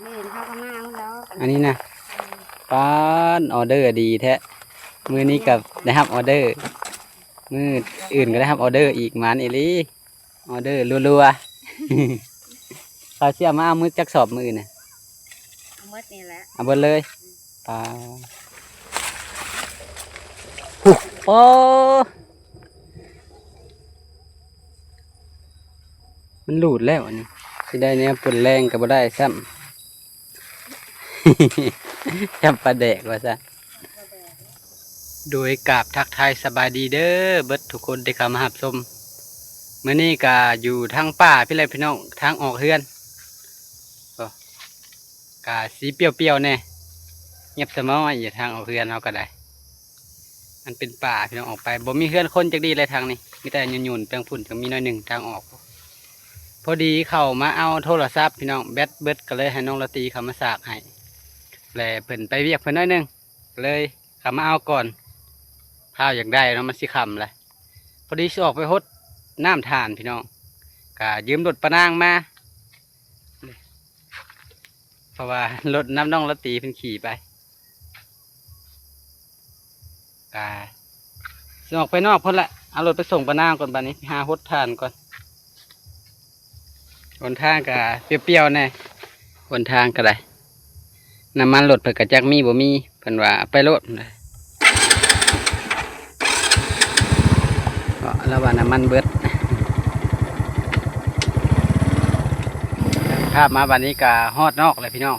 ມື້ອື່ນເຮົາກໍມາເອົາແລ້ວ. ອັນນີ້ນະ ປານ ອໍເດີດີແທ້. ມື້ນີ້ກໍໄດ້ຮັບອໍເດີ ມື້ອື່ນກໍໄດ້ຮັບອໍເດີອີກ. ໝານອີ່ຫຼີ ອໍເດີລັວໆ. ເຂົາຊິເອົາມາເອົາມື້ຈັກສອບມື້ອື່ນນະ? ເອົາໝົດນີ້ແຫຼະ ເອົາເບິດເລີຍ. ປາ ໂອ້ ມັນຫຼູດແລ້ວອັນນີ້. ຊິໄດ້ແນວປົນແລງກໍບໍ່ໄດ້ຊ້ຳ. ຈຳປາແດກວ່າຊັ້ນ. ໂດຍກາບທັກທາຍສະບາຍດີເດີ ເບິດທຸກຄົນທີ່ເຂົ້າມາຮັບຊົມ. ມື້ນີ້ກະຢູ່ທາງປ່າພີ້ແຫຼະພີ່ນ້ອງ ທາງອອກເຮືອນ. ໂອ້ ກະຊິປ່ຽວໆແດ່ ງຽບສະໝອຍຢູ່ທາງອອກເຮືອນເຮົາກໍໄດ້. ມັນເປັນປ່າພີ່ນ້ອງ ອອກໄປບໍ່ມີເຮືອນຄົນຈັກດີ້ເລີຍທາງນີ້. ມີແຕ່ຫຍຸ້ນໆ ແປງຝຸ່ນ ຈັ່ງມີໜ້ອຍໜຶ່ງທາງອອກ. ພໍດີເຂົ້າມາເອົາໂທລະສັບພີ່ນ້ອງ ແບັດເບິດ ກໍເລີຍໃຫ້ນ້ອງລາຕີເຂົ້າມາສາກໃຫ້ ແລະເພິ່ນໄປວຽກເພິ່ນໜ້ອຍໜຶ່ງ ກໍເລີຍເຂົ້າມາເອົາກ່ອນ. ພ້າວຢາກໄດ້ເນາະ ມັນຊິຄ່ຳແລ້ວ. ພໍດີຊິອອກໄປຫົດນ້ຳຖ່ານພີ່ນ້ອງ ກະຢືມລົດປານາງມາ ເພາະວ່າລົດນຳນ້ອງລາຕີເພິ່ນຂີ່ໄປ. ກະຊິອອກໄປນອກພຸ້ນແຫຼະ ເອົາລົດໄປສົ່ງປານາງກ່ອນ. ບາດນີ້ໄປຫາຫົດຖ່ານກ່ອນ. ຫົນທາງກະປ່ຽວໆແດ່ ຫົນທາງກໍໄດ້. ນ້ຳມັນລົດເພິ່ນກໍຈັກມີບໍ່ມີ ເພິ່ນວ່າເອົາໄປໂລດ ເພາະລາວວ່ານ້ຳມັນເບິດ. ພາບມາບາດນີ້ກະຮອດນອກແລ້ວພີ່ນ້ອງ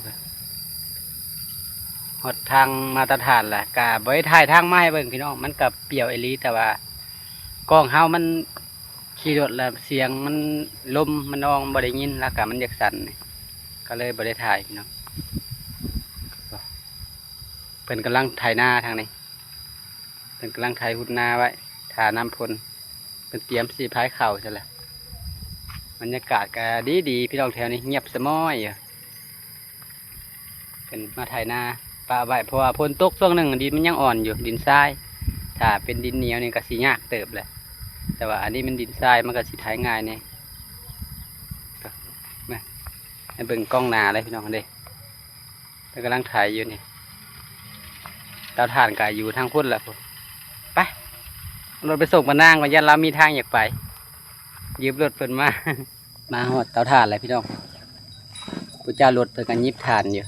ຮອດທາງມາດຕະຖານແລ້ວ. ກະບໍ່ໄດ້ຖ່າຍທາງມາໃຫ້ເບິ່ງພີ່ນ້ອງ ມັນກະປ່ຽວອີ່ຫຼີ ແຕ່ວ່າກ້ອງເຮົາມັນ ຂີ່ລົດແລ້ວສຽງມັນ ລົມມັນອອງບໍ່ໄດ້ຍິນ ແລ້ວກະມັນຢາກສັ່ນ ກໍເລີຍບໍ່ໄດ້ຖ່າຍພີ່ນ້ອງ. ເພິ່ນກຳລັງໄຖນາທາງນີ້ ເພິ່ນກຳລັງໄຖຮຸດນາໄວ້ ຖ້ານ້ຳຝົນ ເພິ່ນຕຽມຊິພາຍເຂົ້າຊັ້ນແຫຼະ. ບັນຍາກາດກໍດີໆ ພີ່ນ້ອງ ແຖວນີ້ງຽບສະໝອຍຢູ່. ເພິ່ນມາໄຖນາປະໄວ້ ເພາະວ່າຝົນຕົກຊ່ວງໜຶ່ງ ດິນມັນຍັງອ່ອນຢູ່ ດິນຊາຍ. ຖ້າເປັນດິນໜຽວນີ້ກໍຊິຍາກເຕີບແຫຼະ ແຕ່ວ່າອັນນີ້ມັນດິນຊາຍ ມັນກໍຊິໄຖງ່າຍແດ່. ມາໃຫ້ເບິ່ງກ້ອງໜ້າເລີຍພີ່ນ້ອງເດ້. ເພິ່ນກຳລັງໄຖຢູ່ນີ້ ເຕົາຖ່ານກໍຢູ່ທາງພຸ້ນແຫຼະພຸ້ນ. ໄປ ເອົາລົດໄປສົ່ງປານາງກ່ອນ ຢ້ານລາວມີທາງຢາກໄປ ຢືມລົດເພິ່ນມາ. ມາຮອດເຕົາຖ່ານແລ້ວພີ່ນ້ອງ ຜູ້ເຈົ້າລົດເພິ່ນກໍຫຍິບຖ່ານຢູ່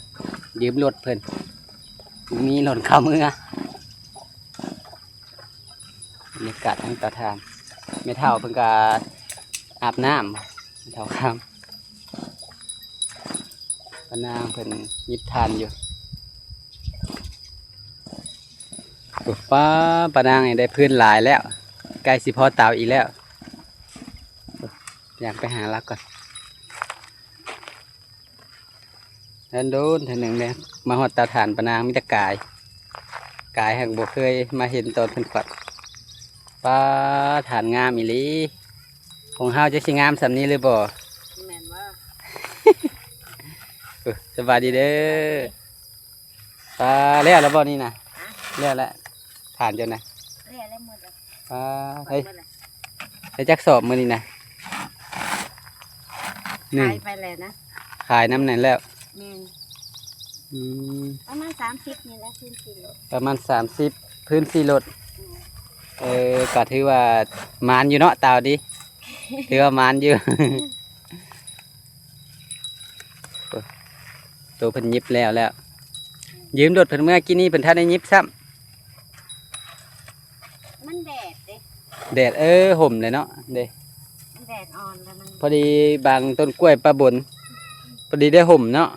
ຢືມລົດເພິ່ນ ມີລົດເຂົ້າເມືອ. ບັນຍາກາດທາງເຕົາຖ່ານ ແມ່ເຖົ້າເພິ່ນກໍອາບນ້ຳ ແມ່ເຖົ້າຄຳ ປານາງເພິ່ນຫຍິບຖ່ານຢູ່. ໂອ້ ປ້າ ປານາງນີ້ໄດ້ຟືນຫຼາຍແລ້ວ ໃກ້ຊິພໍເຕົາອີກແລ້ວ. ໂອ້ ຍ່າງໄປຫາລາວກ່ອນ. ໂດນໆເທື່ອໜຶ່ງເດ້ ມາຮອດເຕົາຖ່ານປານາງ ມີແຕ່ກາຍ ກາຍຫາກບໍ່ເຄີຍມາເຫັນຕອນເພິ່ນຂວັດ. ປ້າ ຖ່ານງາມອີ່ຫຼີ ຂອງເຮົາຈະຊິງາມສ່ຳນີ້ຫຼືບໍ່? ແມ່ນບໍ່? ໂອ້ ສະບາຍດີເດີ. ປາ ແລ້ວແລ້ວບໍ່ນີ້ນະ? ຮະ? ແລ້ວແລ້ວ ຖານເຈົ້ານະ? ແລ້ວແລ້ວໝົດແລ້ວ. ປາ ໄດ້ ໄດ້ຈັກສອບມື້ນີ້ນະ? ໜຶ່ງ ຂາຍໄປແລ້ວນະ ຂາຍນຳນັ້ນແລ້ວ. ແມ່ນ. ອືມ ປະມານສາມສິບນີ້ແຫຼະ ພື້ນທີ່ໂລດ ປະມານສາມສິບ ພື້ນທີ່ໂລດ. ແມ່ນ. ເອີ ກໍຖືວ່າໝານຢູ່ເນາະ ຕາວດີ ຖືວ່າໝານຢູ່. ໂອ້ ໂຕເພິ່ນຫຍິບແລ້ວແລ້ວ ຢືມລົດເພິ່ນເມື່ອກີ້ນີ້ ເພິ່ນທັນໄດ້ຫຍິບຊ້ຳ. ມັນແດດເດ້ ແດດ ເອີ ຮົ່ມເລີຍເນາະເດ້ ມັນແດດອ່ອນແລ້ວມັນ ພໍດີບາງຕົ້ນກ້ວຍປະບົນ ພໍດີໄດ້ຮົ່ມເນາະ.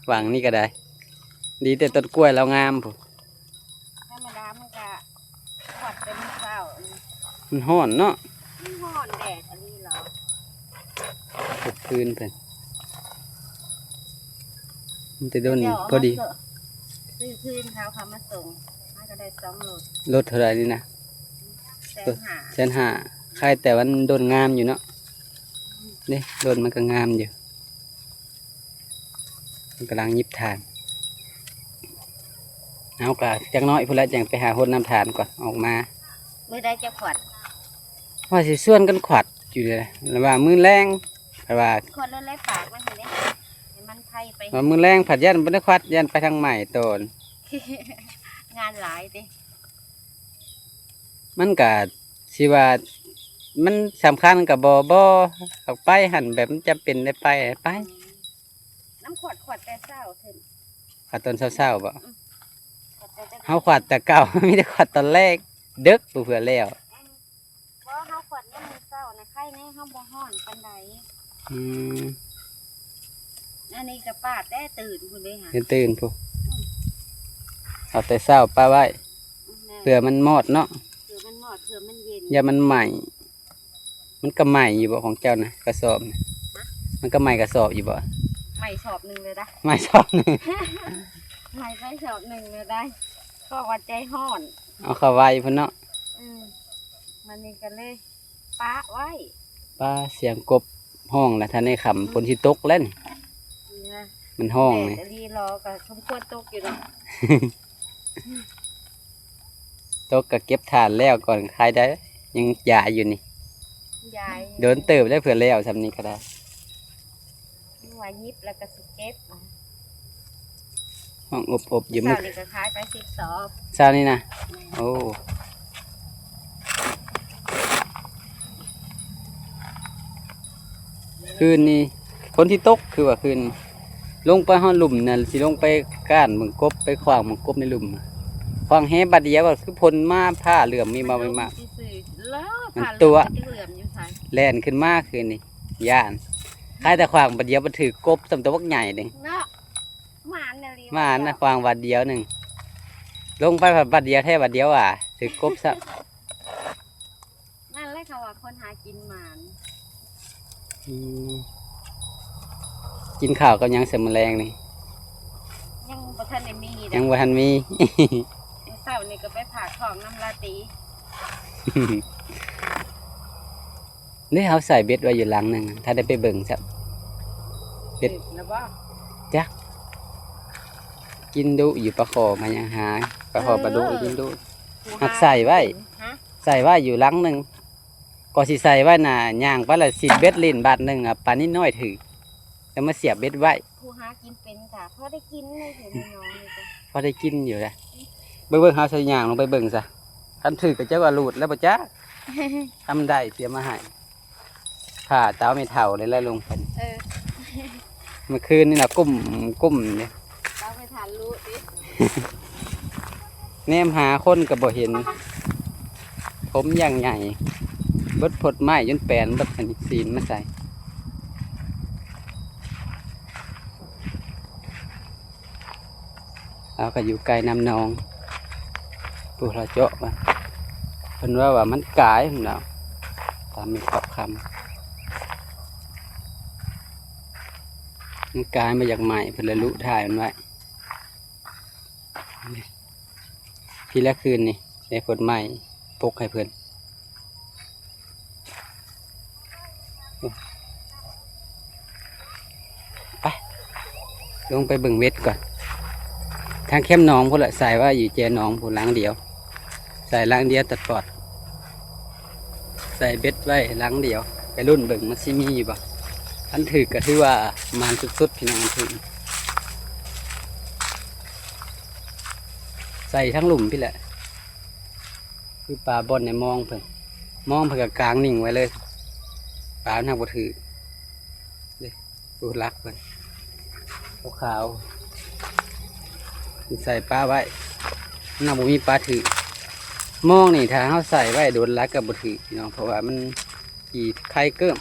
ຫວ່າງນີ້ກໍໄດ້ ດີແຕ່ຕົ້ນກ້ວຍລາວງາມພຸ້ນ. ທຳມະດາມັນກະຂວັດແຕ່ມື້ເຊົ້າ. ມັນຮ້ອນເນາະ ມັນຮ້ອນແດດອັນນີ້ເນາະ. ເຮັດຟືນເພິ່ນ ມັນແຕ່ດົນ ເຂົາເຈົ້າເອົາ ພໍດີ ມາຊື້ ຊື້ຟືນເຂົາ ເຂົາມາສົ່ງ ເຮົາກໍໄດ້ສອງໂລດ. ໂລດເທົ່າໃດນີ້ນະ? ແສນຫ້າ ແສນຫ້າ. ຂາຍແຕ່ມັນດົນງາມຢູ່ເນາະ ເດ້ ໂລດມັນກໍງາມຢູ່. ເພິ່ນກຳລັງຫຍິບຖ່ານ ເຮົາກະຈັກໜ້ອຍພຸ້ນແຫຼະ ຈັ່ງໄປຫາຫົດນ້ຳຖ່ານກ່ອນອອກມາ. ມື້ໃດຈະຂວັດ? ວ່າຊິຊວນກັນຂວັດຢູ່ເດ ລະວ່າມື້ແລງ ລະວ່າ ຂວັດລົດໄຫຼປາກມັນຫັ້ນເດ້. ມັນໄພໄປ ວ່າມື້ແລງພັດຢ້ານບໍ່ໄດ້ຄວັດ ຢ້ານໄປທາງໃໝ່ໂຕນ ງານຫຼາຍຕິ ມັນກະຊິວ່າ ມັນສຳຄັນກະບໍ່ ບໍ່ ອອກໄປຫັ້ນ ແບບມັນຈຳເປັນໄດ້ໄປ ໄປ ອືມ ນ້ຳຂວດ ຂວດແຕ່ເຊົ້າເຖິງ ຂວດຕອນເຊົ້າໆບໍ? ອືມ ຂວດແຕ່ ເຮົາຂວດແຕ່ເຊົ້າ ມີແຕ່ຂວດຕອນແລງ ເດິກ ຜູ້ເພື່ອແລ້ວ ອືມ ບໍ່ ເຮົາຂວດຍາມມື້ເຊົ້ານະ ໄຄແນ່ ເຮົາບໍ່ຮ້ອນປານໃດ ອືມ ອັນນີ້ກະປາແຕ່ຕື່ນພຸ້ນເດ້ຫະ ແຕ່ຕື່ນພຸ້ນ ອືມ ເອົາແຕ່ເຊົ້າປະໄວ້ ອືມ ແມ່ນ ເພື່ອມັນມອດເນາະ ເພື່ອມັນມອດ ເພື່ອມັນເຢັນ ຢ່າມັນໄໝ້ ມັນກະໄໝ້ຢູ່ບໍ່ຂອງເຈົ້ານະ ກະສອບນະ? ຮະ? ມັນກະໄໝ້ກະສອບຢູ່ບໍ່? ໄໝ້ສອບໜຶ່ງເລີຍໄດ໋ ໄໝ້ສອບໜຶ່ງ ໄໝ້ໄປສອບໜຶ່ງເລີຍໄດ໋ ເພາະວ່າໃຈຮ້ອນ ເອົາເຂົ້າໄວ້ພຸ້ນເນາະ ອືມ ມັນນີ້ກະເລີຍປະໄວ້ ປາ ສຽງກົບຮ້ອງລະ ທັນໄດ້ຄ່ຳ ອືມ ຝົນຊິຕົກແລ້ວນີ້ ນີ້ນະ ມັນຮ້ອງນີ້ ແດດອີ່ຫຼີ ລໍກະສົມຄວນຕົກຢູ່ດອກ ຕົກກະເກັບຖ່ານແລ້ວກ່ອນ ຄາຍໄດ້ ຍັງຢາຍຢູ່ນີ້ ຢາຍ ໂດນເຕີບແລ້ວ ເພື່ອແລ້ວຊ່ຳນີ້ກະໄດ້ ວ່າຍິບແລ້ວກະຊິເກັບ ຫ້ອງອົບໆຢູ່ ເຊົ້ານີ້ກະຂາຍໄປສິບສອບ ເຊົ້ານີ້ນະ ແມ່ນ ໂອ້ ຄືນນີ້ຝົນຊິຕົກ ຄືວ່າຄືນ ລົງໄປຮອດລຸ່ມນັ້ນ ຊິລົງໄປກ້ານເບິ່ງກົບ ໄປຂວາງເບິ່ງກົບໃນລຸ່ມ ຂວາງແຫບາດດຽວ ຄືຝົນມາ ຟ້າເຫຼື້ອມມີມາ ມີມາ ມັນຕົວະ ແລ່ນຂຶ້ນມາຄືນນີ້ ຢ້ານ ຄາຍແຕ່ຂວາງບາດດຽວ ມັນຖືກກົບ ສ່ຳໂຕບັກໃຫຍ່ເດ້ ເນາະ ໝານອີ່ຫຼີ ໝານນະ ຂວາງບາດດຽວໜຶ່ງ ລົງໄປບາດດຽວແທ້ ບາດດຽວຫວາ ຖືກກົບຊ້ຳ ນັ້ນແຫຼະເຂົາວ່າຄົນຫາກິນໝານ ອືມ ກິນເຂົ້າກັບຫຍັງໃສ່ມື້ແລງນີ້? ຍັງບໍ່ທັນໄດ້ມີເດ້ ຍັງບໍ່ທັນມີ ມື້ເຊົ້ານີ້ກະໄປຝາກທ້ອງນຳລາຕີ ນີ້ເຮົາໃສ່ເບັດໄວ້ຢູ່ຫຼັງໜຶ່ງ ຖ້າໄດ້ໄປເບິ່ງຊ້ຳ ເບັດ ຖືກແລ້ວບໍ່? ຈັກ ກິນດຸຢູ່ ປາຂໍມາຍັງຫາ ປາຂໍ ເອີ ປາດຸກິນດຸ ຫາກໃສ່ໄວ້ ຮະ? ໃສ່ໄວ້ຢູ່ຫຼັງໜຶ່ງ ກໍຊິໃສ່ໄວ້ນະ ຍ່າງໄປລະຊິເບັດຫຼິ້ນບາດໜຶ່ງ ອາ ປານິນນ້ອຍຖືກ ແລ້ວມາສຽບເບັດໄວ້ ຜູ້ຫາກິນເປັນກະພໍໄດ້ກິນເລີຍ ເຫັນນ້ອງນີ້ກະ ພໍໄດ້ກິນຢູ່ເດ້ ເບິ່ງໆ ເຮົາຊິຍ່າງລົງໄປເບິ່ງຊະ ຄັນຖືກກະຈັກວ່າຫຼຸດແລ້ວບໍ່ຈັກ ທຳໄດ້ເຕຍມາໃຫ້ ຂ້າເຕົາແມ່ເຖົ້ານີ້ແຫຼະລົງໄປ ເອີ ມື້ຄືນນີ້ນະ ກຸ້ມ ກຸ້ມນີ້ ເຕົາແມ່ທັນຮູ້ຕິ ແນມຫາຄົນກະບໍ່ເຫັນ ຜົມຢ່າງໃຫຍ່ ເບິດພົດໄມ້ຈົນແປນເບິດ ອັນນີ້ຊີ້ນມາໃສ່ ລາວກະຢູ່ໃກ້ນ້ຳໜອງ ຜູ້ລາວເຈາະມາ ເພິ່ນວ່າ ວ່າມັນກາຍ ເພິ່ນວ່າ ຕາມແມ່ຂອບຄຳ ມັນກາຍ ມັນຢາກໄໝ້ ເພິ່ນເລີຍລຸຖ່າຍມັນໄວ້ ພີ້ລະຄືນນີ້ ໄດ້ພົດໄມ້ປົກໃຫ້ເພິ່ນ. ໄປ ລົງໄປເບິ່ງເບັດກ່ອນ ທາງແຄມໜອງພຸ້ນລະ ໃສ່ໄວ້ຢູ່ແຈໜອງພຸ້ນ ຫຼັງດຽວ ໃສ່ຫຼັງດຽວຕັດປອດ ໃສ່ເບັດໄວ້ຫຼັງດຽວ ໄປລຸ້ນເບິ່ງມັນຊິມີຢູ່ບໍ່ ຄັນຖືກກະຖືວ່າໝານສຸດໆ ພີ່ນ້ອງ ຄັນຖືກ ໃສ່ທາງລຸ່ມພີ້ແຫຼະ ຄືປາບ່ອນໃນມອງເພິ່ນ ມອງເພິ່ນກະກາງນິ່ງໄວ້ເລີຍ ປາມັນຫາກບໍ່ຖືກເດ້ ໂອ້ ຫຼັກເພິ່ນ ຂາວໆ ໃສ່ປາໄວ້ ມັນຫາກບໍ່ມີປາຖືກ ມອງນີ້ຖ້າເຮົາໃສ່ໄວ້ດົນຫຼາຍກະບໍ່ຖືກພີ່ນ້ອງ ເພາະວ່າມັນຂີ້ໄຄເກີ້ມ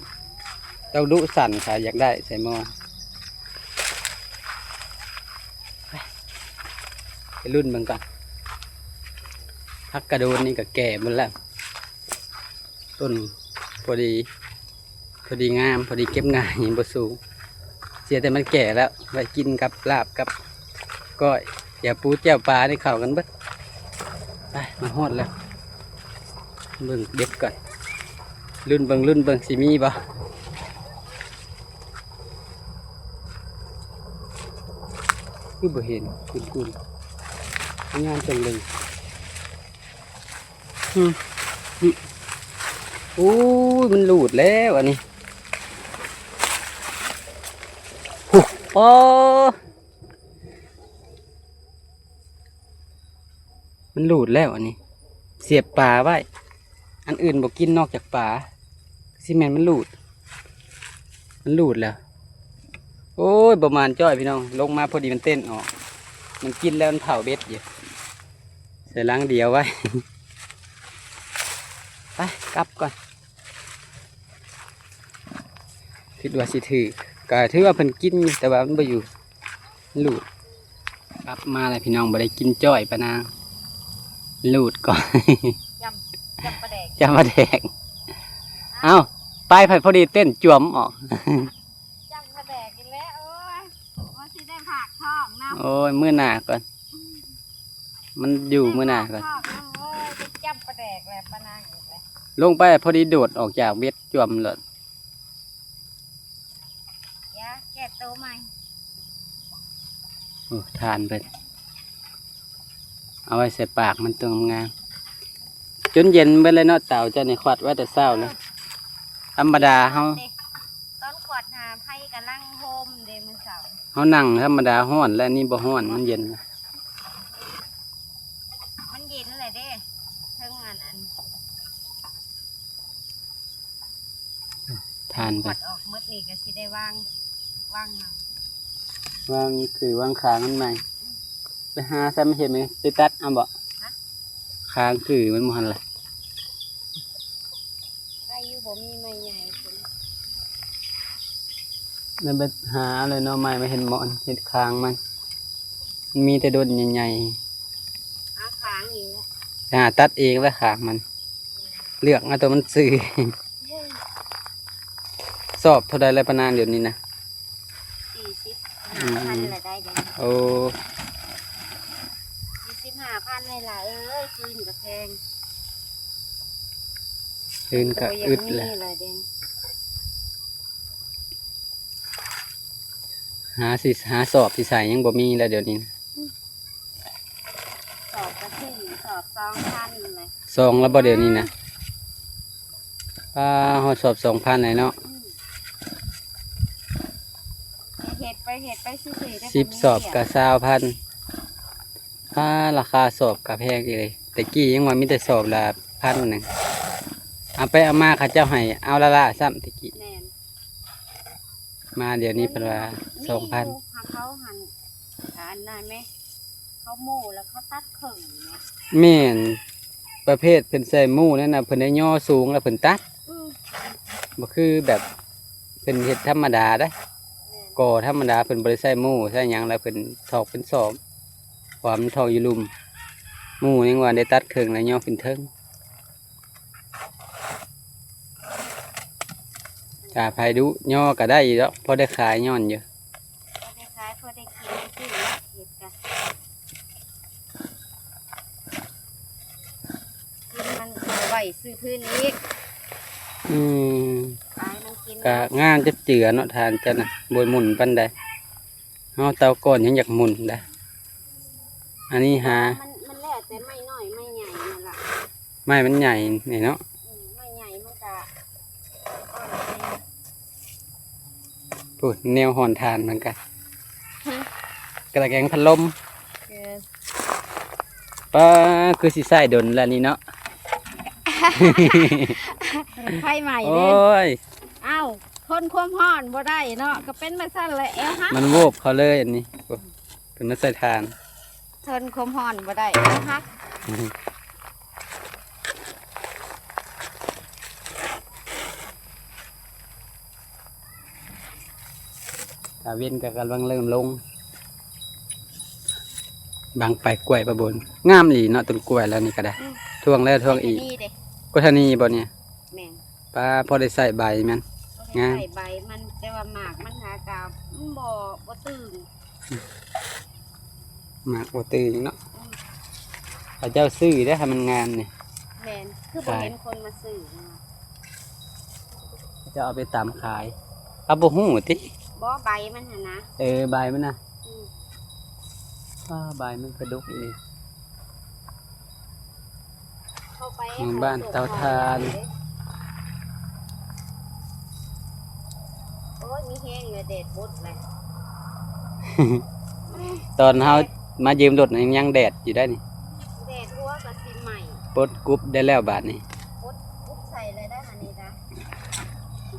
ຕ້ອງດຸສັ້ນ ຖ້າຢາກໄດ້ໃສ່ມອງ. ໄປລຸ້ນເບິ່ງກ່ອນ ຜັກກະໂດນນີ້ກະແກ່ໝົດແລ້ວ ຕົ້ນພໍດີ ພໍດີງາມ ພໍດີເກັບງ່າຍ ບໍ່ສູງ ເສຍແຕ່ມັນແກ່ແລ້ວ ໄວ້ກິນກັບລາບກັບກ້ອຍ ແຈ່ວປູແຈ່ວປານີ້ເຂົ້າກັນເບິດ. ໄປ ມາຮອດແລ້ວ ເບິ່ງເບັດກ່ອນ ລຸ້ນເບິ່ງ ລຸ້ນເບິ່ງ ຊິມີບໍ່? ຄືບໍ່ເຫັນ ກຸ້ນໆ ງາມຈັງເລີຍ ອືມ ອືມ ໂອ້ຍ ມັນຫຼຸດແລ້ວອັນນີ້ ໂອ້ ປາ ມັນຫຼູດແລ້ວອັນນີ້ ສຽບປາໄວ້ ອັນອື່ນບໍ່ກິນນອກຈາກປາ. ຊິແມ່ນມັນຫຼູດ ມັນຫຼູດແລ້ວ. ໂອ້ຍ ບໍ່ໝານຈ້ອຍພີ່ນ້ອງ ລົງມາພໍດີມັນເຕັ້ນອອກ ມັນກິນແລ້ວມັນເຜົາເບັດຢູ່ ໃສ່ລັງດຽວໄວ້. ໄປກັບກ່ອນ ຄິດວ່າຊິຖືກ ກະຖືວ່າເພິ່ນກິນຢູ່ ແຕ່ວ່າມັນບໍ່ຢູ່ ຫຼູດ. ກັບມາແລ້ວພີ່ນ້ອງ ບໍ່ໄດ້ກິນຈ້ອຍປານາງ ຫຼູດກ່ອນ ຈ້ຳ ຈ້ຳປາແດກ ຈ້ຳປາແດກ. ເອົ້າ ໄປ ໄປພໍດີເຕັ້ນຈວມອອກ ຈ້ຳປາແດກອີກແລ້ວ. ໂອ້ຍ ວ່າຊິໄດ້ຝາກທ້ອງນຳ. ໂອ້ຍ ມື້ໜ້າກ່ອນ ມັນຢູ່ມື້ໜ້າກ່ອນ ໂອ້ຍ ໄປຈ້ຳປາແດກແລ້ວ ປານາງອີກແລ້ວ. ລົງໄປພໍດີໂດດອອກຈາກເບັດ ຈວມໂລດ. ຢ່າ ແກ້ໂຕໃໝ່. ໂອ້ ຖ່ານເພິ່ນ ເອົາໄວ້ໃສ່ປາກມັນຕົວງາມໆ ຈົນເຢັນເບິດເລີຍເນາະ. ເຕົາເຈົ້ານີ້ຄວັດໄວ້ແຕ່ເຊົ້າເລີຍ. ທຳມະດາເຮົາ ຕອນຂວັດຫາໄຟກຳລັງໂຮມເດ້ມື້ເຊົ້າ ເຮົານັ່ງທຳມະດາຮ້ອນ ແລະນີ້ບໍ່ຮ້ອນ ມັນເຢັນ ມັນເຢັນແຫຼະເດ້ ເທິງອັນ ອັນ ຖ່ານໄປ ຂວັດອອກໝົດນີ້ກໍຊິໄດ້ວາງ ວາງ ວາງຄືວາງຄາງມັນໃໝ່. ໄປຫາໃສ່ມາເຮັດໄໝ ໄປຕັດເອົາບໍ່? ຮະ? ຄາງຄືມັນບໍ່ຫັ້ນລະ ໄດ້ຢູ່ ບໍ່ມີໄມ້ໃຫຍ່ພຸ້ນ ແລ້ວໄປຫາເອົາເລີຍເນາະ ໄມ້ມາເຮັດໝອນ ເຮັດຄາງມັນ ມັນມີແຕ່ດົນໃຫຍ່ໆ ຫາຄາງອີກ ໄປຫາຕັດເອງແຫຼະຄາງມັນ ເລືອກເອົາຕົວມັນຊື່. ສອບເທົ່າໃດແລ້ວປານາງດຽວນີ້ນະ? ສີ່ສິບຫ້າພັນ ອືມ ລະໄດ້ເດ. ໂອ້ ສີ່ສິບຫ້າພັນ ນີ້ລະເອີຍ ຟືນກໍແພງ ຟືນກໍອຶດແຫຼະ ບໍ່ມີລະເດ. ຫາຊິ ຫາສອບຊິໃສ່ຍັງບໍ່ມີແລ້ວດຽວນີ້ນະ. ສອບກໍສີ່ ສອບສອງພັນແຫຼະ ສອງແລ້ວບໍ່ດຽວນີ້ນະ? ປາ ຮອດສອບສອງພັນແລ້ວເນາະ. ອືມ ເຮັດໄປ ເຮັດໄປຊື່ໆ ສິບສອບກໍຊາວພັນ. ປາ ລາຄາສອບກໍແພງອີ່ຫຼີ ແຕ່ກີ້ຍັງວ່າມີແຕ່ສອບລະພັນໜຶ່ງ ເອົາໄປເອົາມາເຂົາເຈົ້າໃຫ້ເອົາລ້າໆຊ້ຳແຕ່ກີ້. ແມ່ນ ມາດຽວນີ້ເພິ່ນວ່າສອງພັນ ເຂົາຫັ້ນ ອັນນັ້ນແມ ເຂົາໂມ້ແລ້ວເຂົາຕັດເຄິ່ງແມ. ແມ່ນ ປະເພດເພິ່ນໃສ່ໂມ້ນັ້ນນະ ເພິ່ນໄດ້ຍໍສູງແລ້ວເພິ່ນຕັດ. ອືມ ບໍ່ຄືແບບເພິ່ນເຮັດທຳມະດາເດ້ ແມ່ນ ກໍທຳມະດາ ເພິ່ນບໍ່ໄດ້ໃສ່ໂມ້ໃສ່ຫຍັງ ແລ້ວເພິ່ນຖອກເປັນສອບ ເພາະວ່າມັນຖອກຢູ່ລຸ່ມ. ໂມ້ຍັງວ່າໄດ້ຕັດເຄິ່ງແລ້ວຍໍຂຶ້ນເທິງ. ຖ້າໃຜດຸຍໍກໍໄດ້ຢູ່ດອກ ພໍໄດ້ຂາຍຍ້ອນຢູ່ ພໍໄດ້ຂາຍ ພໍໄດ້ກິນ ເຮັດກະ ມັນເອົາໄວ້ຊື້ພື້ນອີກ. ອືມ ຂາຍມັນກິນ ກະງາມຈັກເຈື່ອເນາະ ຖ່ານເຈົ້ານະ ບໍ່ໝຸ່ນປານໃດ. ເຮົາເຕົາກ່ອນຍັງຢາກໝຸ່ນໄດ໋. ອັນນີ້ຫາ ມັນ ມັນແລ້ວແຕ່ໄມ້ນ້ອຍໄມ້ໃຫຍ່ນັ້ນລະ ໄມ້ມັນໃຫຍ່ນີ້ເນາະ. ອືມ ໄມ້ໃຫຍ່ມັນກະ ພຸ້ນ ແນວຮ້ອນຖ່ານມັນກະ ຮະ ກະລະແກງພັດລົມ. ເອີ ປາ ຄືຊິໃຊ້ດົນແລ້ວນີ້ເນາະ ໄຟໄໝ້ເດ້. ໂອ້ຍ ອ້າວ ທົນຄວາມຮ້ອນບໍ່ໄດ້ເນາະ ກໍເປັນແບບຊັ້ນແຫຼະ ແອວຫັກ ມັນໂວບເຂົາເລີຍອັນນີ້. ໂອ້ ເພິ່ນມາໃສ່ຖ່ານ ທົນຄວາມຮ້ອນບໍ່ໄດ້ ແອວຫັກ. ຕາເວັນກໍກຳລັງເລີ່ມລົງ ບັງປາຍກ້ວຍປາບົນ ງາມອີ່ຫຼີເນາະ ຕົ້ນກ້ວຍລາວນີ້ກໍໄດ້. ອືມ ທວງແລ້ວທວງອີກ ກົດທະນີບໍ່ນີ້? ແມ່ນ ປາ ພໍໄດ້ໃຊ້ໃບມັນ ພໍໄດ້ໃຊ້ໃບມັນ ງາມ ແຕ່ວ່າໝາກມັນຫາກະ ມັນບໍ່ ບໍ່ຕຶງ ໝາກບໍ່ຕຶງເນາະ. ອືມ ເຂົາເຈົ້າຊື້ເດ້ ໃຫ້ມັນງາມນີ້. ແມ່ນ ຄືບໍ່ເຫັນຄົນມາຊື້ນະ ເຂົາເຈົ້າເອົາໄປຕຳຂາຍ. ເຮົາບໍ່ຮູ້ຕິ ບໍ່ ໃບມັນຫັ້ນນະ. ເອີ ໃບມັນນະ. ອືມ ອ້າ ໃບມັນກະດົກອີ່ຫຼີ. ເຂົ້າໄປ ເມືອງບ້ານເຕົາຖ່ານ. ໂອ້ຍ ມີແຮງເລີຍ ແດດບົດເລີຍ. ຕອນເຮົາມາຢືມລົດນັ້ນຍັງແດດຢູ່ໄດ໋ນີ້ ແດດຫົວກໍຊິໄໝ້ ປົດກຸບໄດ້ແລ້ວບາດນີ້ ປົດກຸບໃສ່ແລ້ວໄດ໋ອັນນີ້ນະ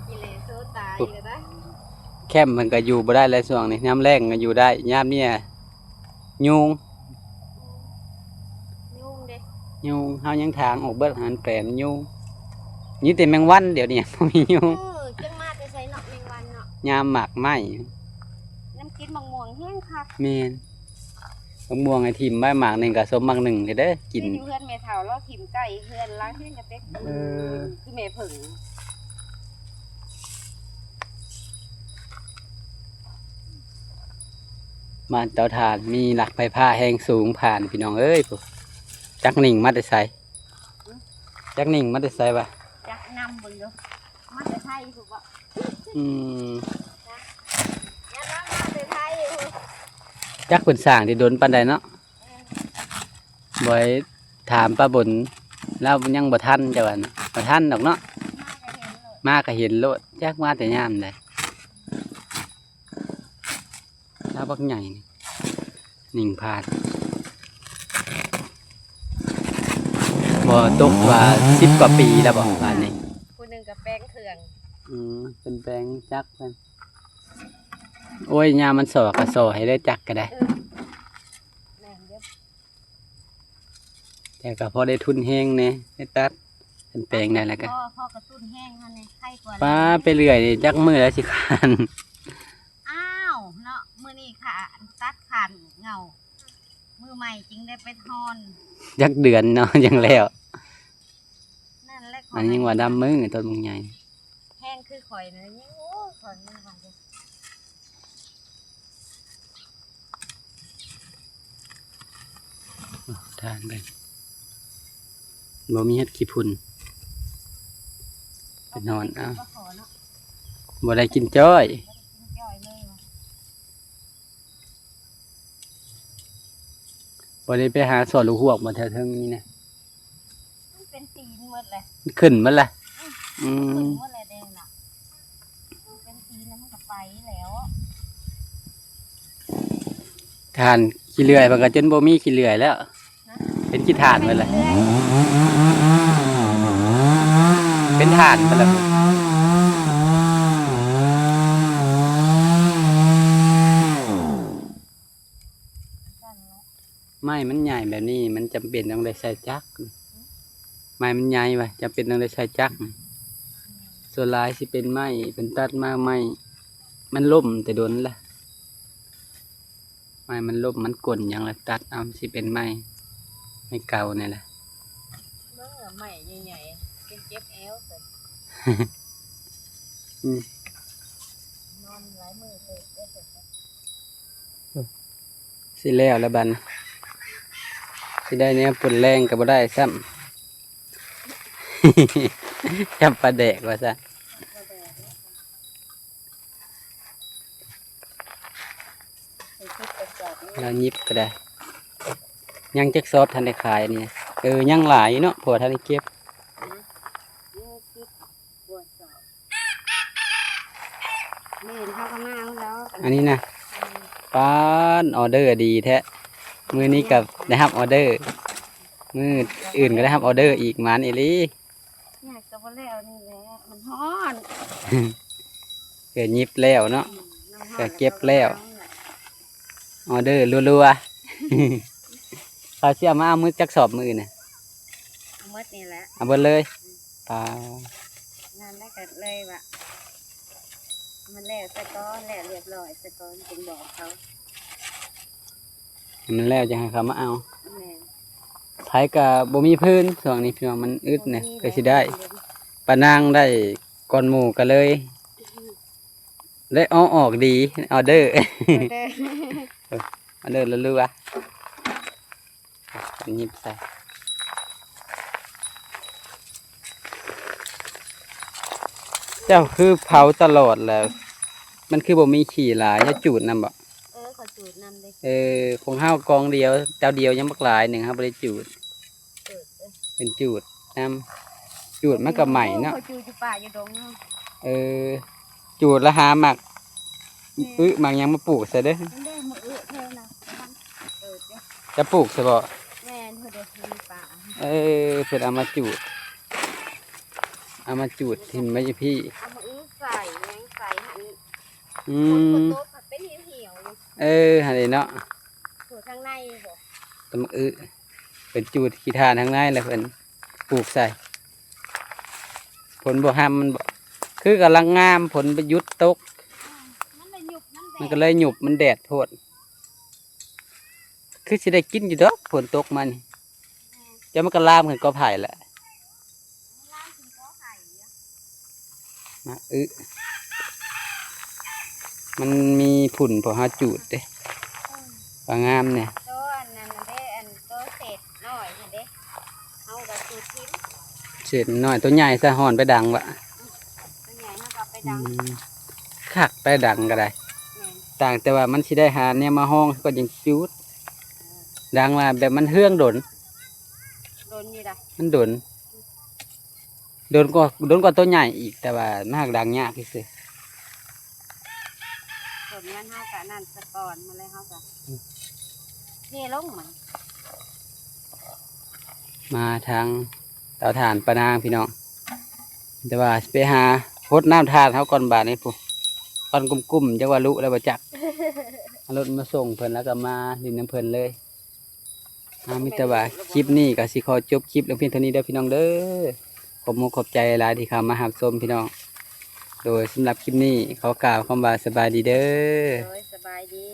ກິເລໂຊຕາຍແລ້ວໄດ໋ ແຄມເພິ່ນກໍຢູ່ບໍ່ໄດ້ແລ້ວຊ່ວງນີ້ ຍາມແລ້ງກໍຢູ່ໄດ້ ຍາມນີ້ຍຸງ ຍຸງເດ້ ຍຸງ ເຮົາຍັງຖາງອອກເບິດຫັ້ນແປນຍຸງ ມີແຕ່ແມງວັນ ດຽວນີ້ບໍ່ມີຍຸງ ເອີ ຈັກມາແຕ່ໃສເນາະ ແມງວັນເນາະ ຍາມໝາກໄມ້ ນ້ຳກິນໝາກມ່ວງແຮງຄັກ ແມ່ນ ໝາກມ່ວງໃຫ້ຖິ້ມໄວ້ໝາກໜຶ່ງກໍສົມໝາກໜຶ່ງເດີກິນ ຢູ່ເຮືອນແມ່ເຖົ້າລາວຖິ້ມໃກ້ເຮືອນລາວເຮັດກະເຕັກ ເອີ ຄືແມ່ເຜິ້ງ ບ້ານເຕົາຖ່ານມີຫຼັກໄຟຟ້າແຮງສູງຜ່ານ ພີ່ນ້ອງເອີຍ ຈັກໜິ່ງມາແຕ່ໃສ ຈັກໜິ່ງມາແຕ່ໃສວະ ຈັກນຳເບິ່ງດູ ມາແຕ່ໄທພຸ້ນບໍ ອືມ ຍັງມາແຕ່ໄທພຸ້ນ ຈັກເພິ່ນສ້າງໄດ້ດົນປານໃດເນາະ ແມ່ນ ບອຍ ຖາມປ້າບົນ ລາວຍັງບໍ່ທັນ ເຈົ້າວ່ານະ ບໍ່ທັນດອກເນາະ ມາກໍເຫັນໂລດ ມາກໍເຫັນໂລດ ຈັກມາແຕ່ຍາມໃດ ລາວບັກໃຫຍ່ນີ້ ໜິ່ງຜ່ານ ບໍ່ຕົກວ່າສິບກວ່າປີແລ້ວບໍ່ ບາດນີ້ ຜູ້ໜຶ່ງກໍແປງເຄື່ອງ ອືມ ເປັນແປງຈັກເພິ່ນ ໂອ້ຍ ຍາມມັນສໍ້ກໍສໍ້ໃຫ້ເດີ ຈັກກໍໄດ້ ເອີ ແມ່ນເດີ ແຕ່ກໍພໍໄດ້ທຶນແຮງແດ່ ໄດ້ຕັດ ຄັນແປງໄດ້ແລ້ວກໍ ພໍ ພໍກະຕຸ້ນແຮງຫັ້ນແຫຼະ ໄຄກວ່າ ປ້າ ໄປເລື່ອຍນີ້ ຈັກມື້ແລ້ວຊິຂານ ອ້າວ ເນາະ ມື້ນີ້ຂານ ຕັດຂານເຫງົ້າ ມື້ໃໝ່ຈຶ່ງໄດ້ໄປຖອນ ຈັກເດືອນເນາະ ຈັ່ງແລ້ວ ນັ້ນແຫຼະ ອັນນີ້ຍັງວ່າດຳມື ຕົ້ນບັກໃຫຍ່ ແຮງຄືຂ້ອຍນະ ຍັງ ໂອ້ຍ ຂ້ອຍຍັງວ່າຢູ່ ຖ່ານໄປ ບໍ່ມີເຫັດຂີ້ຝຸ່ນ ໄປນອນເອົາ ບໍ່ໄດ້ກິນຈ້ອຍ ບໍ່ໄດ້ໄປຫາສອນລູກຮວກບໍ່ ແຖວເທິງນີ້ນະ ມັນເປັນຕີນໝົດແຫຼະ ມັນຂຶ້ນໝົດແຫຼະ ອືມ ອືມ ຂຶ້ນໝົດແຫຼະແດງນະ ເປັນຕີນແລ້ວມັນກໍໄປແລ້ວ ຖ່ານຂີ້ເລື່ອຍ ມັນກໍຈົນບໍ່ມີຂີ້ເລື່ອຍແລ້ວ ເປັນຂີ້ຖ່ານໝົດແຫຼະ ເປັນຖ່ານໝົດແລ້ວ ໄມ້ມັນໃຫຍ່ແບບນີ້ ມັນຈຳເປັນຕ້ອງໄດ້ໃຊ້ຈັກ ໄມ້ມັນໃຫຍ່ວ່າ ຈຳເປັນຕ້ອງໄດ້ໃຊ້ຈັກ ສ່ວນຫຼາຍຊິເປັນໄມ້ ເພິ່ນຕັດມາໃໝ່ ມັນລົ້ມແຕ່ດົນລະ ໄມ້ມັນລົ້ມມັນກົນຫຍັງລະ ຕັດເອົາ ຊິເປັນໄມ້ ໄມ້ເກົ່ານີ້ລະ ເບິ່ງລະ ໄມ້ໃຫຍ່ໆ ເປັນເຈັບແອວຊັ້ນ ອືມ ນອນຫຼາຍມື້ເຕີບເດ້ຊັ້ນ ຊິແລ້ວລະບັດນີ້ ຊິໄດ້ແນວປົນແລງກໍບໍ່ໄດ້ຊ້ຳ ຈຳປາແດກວ່າຊັ້ນ ລາວຫຍິບກໍໄດ້ ຍັງຈັກສອບທັນໄດ້ຂາຍອັນນີ້ ເອີ ຍັງຫຼາຍເນາະ ເພາະວ່າທັນໄດ້ເກັບ ແມ່ນ ເຮົາກໍມາເອົາແລ້ວ ອັນນີ້ນະ ປາດ ອອເດີດີແທ້ ມື້ນີ້ກໍໄດ້ຮັບອອເດີ ມື້ອື່ນກໍໄດ້ຮັບອອເດີອີກ ໝານອີ່ຫຼີ ຍາກກໍບໍ່ແລ້ວນີ້ແຫຼະ ມັນຮ້ອນ ເກີດຫຍິບແລ້ວເນາະ ອືມ ກໍເກັບແລ້ວ ອອເດີລັວໆ ເຂົາຊິເອົາມາເອົາມື້ຈັກສອບມື້ອື່ນນະ ເອົາໝົດນີ້ແຫຼະ ເອົາເບິດເລີຍ ອືມ ປາ ນັ້ນແຫຼະ ກໍເລີຍວ່າ ມັນແລ້ວຊະກ່ອນ ແລ້ວຮຽບຮ້ອຍຊະກ່ອນ ຈຶ່ງບອກເຂົາ ໃຫ້ມັນແລ້ວຈັ່ງໃຫ້ເຂົາມາເອົາ ແມ່ນ ໃຜກໍບໍ່ມີພື້ນ ຊ່ວງນີ້ພີ່ນ້ອງ ມັນອຶດນະ ບໍ່ມີ ກໍຊິໄດ້ ແລ້ວ ປານາງໄດ້ກ່ອນໝູ່ກໍເລີຍ ອືມ ໄດ້ເອົາອອກດີ ອອເດີ ອອເດີ ເອີ ອອເດີລັວໆ ຫຍິບໃສ່ ເຈົ້າຄືເຜົາຕະຫຼອດແລ້ວ ມັນຄືບໍ່ມີຂີ້ຫຼາຍ ເຈົ້າຈູດນຳບໍ? ເອີ ເຂົາຈູດນຳເດ້ ເອີ ຂອງເຮົາກອງດຽວ ເຕົາດຽວຍັງບັກຫຼາຍໜຶ່ງ ເຮົາບໍ່ໄດ້ຈູດ ຈູດເດ້ ເພິ່ນຈູດນຳ ຈູດມັນກໍໄໝ້ເນາະ ໂອ້ ເຂົາຈູດຢູ່ປ່າຢູ່ດົງເນາະ ເອີ ຈູດລະຫາໝາກ ອຶ ໝາກຫຍັງມາປູກໃສ່ເດີ້. ມັນເດ້ ມະອຶເພິ່ນນະ ມັນເກີດເດ້. ຈະປູກໃສ່ບໍ່? ແມ່ນ ເພິ່ນເດ້ ມັນປ່າ. ເອີ ເພິ່ນເອົາມາຈູດ ເອົາມາຈູດຖິ້ມໄວ້ຢູ່ພີ້. ເອົາມະອຶໃສ່ ຫຍັງໃສ່ໃຫ້. ອື ຝົນບໍ່ ມ ຕົກ ເປັນຫຽວໆຢູ່. ເອີ ຫັ້ນເດ້ເນາະ ຢູ່ທາງໃນບໍ່? ຕົ້ນໝາກອຶ ເພິ່ນຈູດຂີ້ຖ່ານທາງໃນ ແລ້ວເພິ່ນປູກໃສ່. ຝົນບໍ່ຮຳມັນບໍ່ ຄືກຳລັງງາມ ຝົນໄປຢຸດຕົກ. ມັນລະຍຸບ ມັນແດດ ມັນກໍເລີຍຍຸບ ມັນແດດໂພດ. ຄືຊິໄດ້ກິນຢູ່ດອກ ຝົນຕົກມານີ້. ແມ່ນ ແຕ່ມັນກໍລາມຂຶ້ນກໍໄຜ່ແຫຼະ. ໝາກອຶ ມັນມີຝຸ່ນ ພວກເຮົາຈູດເດ້. ອື ວ່າງາມແດ່. ໂຕອັນນັ້ນເດ້ ອັນໂຕເສດນ້ອຍຫັ້ນເດ້ ເຮົາກໍຈູດຖິ້ມ. ເສດນ້ອຍ ໂຕໃຫຍ່ສະຫອນໄປດັງວະ. ອື ໂຕໃຫຍ່ເຮົາກໍໄປດັງ. ອື ຄັກໄປດັງກໍໄດ້. ແມ່ນ ຕ່າງແຕ່ວ່າມັນຊິໄດ້ຫາແນວມາຮອງ ກໍຍັງຈູດ. ເອີ ດັງວ່າແບບມັນເຮືອງດົນ. ດົນຢູ່ໃດ໋ ມັນດົນ. ດົນກວ່າ ດົນກວ່າໂຕໃຫຍ່ອີກ ແຕ່ວ່າມັນຫາກດັງຍາກຊື່ໆ. ຕົ້ນມັນເຮົາກະນັ້ນສະກ່ອນ ມາແລ້ວເຮົາກະ ອື ເທລົງມັນ. ມາທາງເຕົາຖ່ານປານາງພີ່ນ້ອງ ແຕ່ວ່າຊິໄປຫາຫົດນ້ຳຖ່ານເຮົາກ່ອນບາດນີ້ພຸ້ນ. ຄວັນກຸ້ມໆ ຈັກວ່າລຸແລ້ວບໍ່ຈັກ. ເອົາລົດມາສົ່ງເພິ່ນ ແລ້ວກໍມາຫຼິ້ນນຳເພິ່ນເລີຍ. ອ່າ ມີແຕ່ວ່າຄລິບນີ້ກໍຊິຂໍຈົບຄລິບລົງພຽງເທົ່ານີ້ເດີພີ່ນ້ອງເດີ. ຂອບມຸກຂອບໃຈຫຼາຍທີ່ເຂົ້າມາຮັບຊົມພີ່ນ້ອງ. ໂດຍ ສຳລັບຄລິບນີ້ຂໍກ່າວຄຳວ່າສະບາຍດີເດີ. ໂດຍ ສະບາຍດີ.